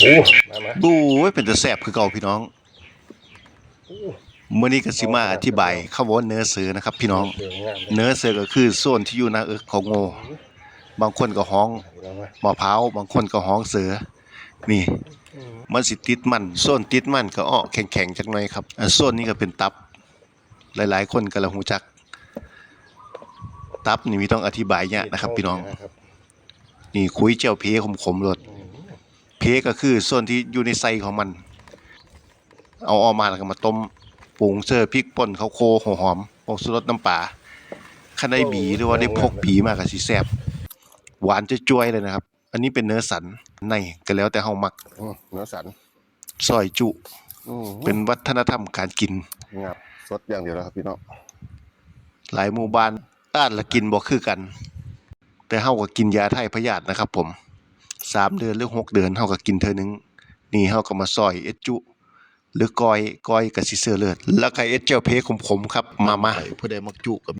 ໂອ້ ມາໆ ໂອ້ຍ ເປັນຕາແຊບຄືເກົ່າພີ່ນ້ອງ. ໂອ້ ມື້ນີ້ກໍຊິມາອະທິບາຍຄຳວ່າເນື້ອເສືອນະຄັບພີ່ນ້ອງ. ເນື້ອເສືອກໍຄືໂຊນທີ່ຢູ່ໜ້າເອິກຂອງງົວ. ບາງຄົນກໍຮ້ອງໝໍພ້າວ ບາງຄົນກໍຮ້ອງເສືອ. ນີ້ ມັນຊິຕິດມັນ ໂຊນຕິດມັນກໍເອາະແຂງໆຈັກໜ່ອຍຄັບ. ອາ ໂຊນນີ້ກໍເປັນຕັບ ຫຼາຍໆຄົນກໍລະຮູ້ຈັກ. ຕັບນີ້ບໍ່ຕ້ອງອະທິບາຍຍາກນະຄັບພີ່ນ້ອງ. ນີ້ຄຸຍແຈ່ວເພຂົມໆໂລດ. ເພກໍຄືໂຊນທີ່ຢູ່ໃນໄສ້ຂອງມັນ. ເອົາອອກມາແລ້ວກໍມາຕົ້ມ ປຸງເສີ ພິກປົ່ນ ເຂົ້າໂຄ ຫົວຫອມ ຜົງຊູລົດ ນ້ຳປາ. ຄັນໄດ້ບີ ຫຼືວ່າໄດ້ພົກບີມາກໍຊິແຊບ ຫວານຈະຈ່ວຍເລີຍນະຄັບ. ອັນນີ້ເປັນເນື້ອສັນ ໃນກໍແລ້ວແຕ່ເຮົາມັກ. ອືມ ເນື້ອສັນ ຊອຍຈຸ ອືມ ເປັນວັດທະນະທຳການກິນ. ງັບສົດຢ່າງດຽວແລ້ວຄັບພີ່ນ້ອງ. ຫຼາຍໝູ່ບ້ານ ອາດລະກິນບໍ່ຄືກັນ ແຕ່ເຮົາກໍກິນຢາຖ່າຍພະຍາດນະຄັບຜົມ. ສາມເດືອນ ຫຼື ຫົກເດືອນ ເຮົາກໍກິນເທື່ອໜຶ່ງ. ນີ້ເຮົາກໍມາຊອຍເຮັດຈຸ ຫຼື ກ້ອຍ ກ້ອຍກໍຊິເຊີເລີດ ແລ້ວກໍເຮັດແຈ່ວເພຂົມໆຄັບ. ມາໆ ຜູ້ໃດມັກຈຸກໍ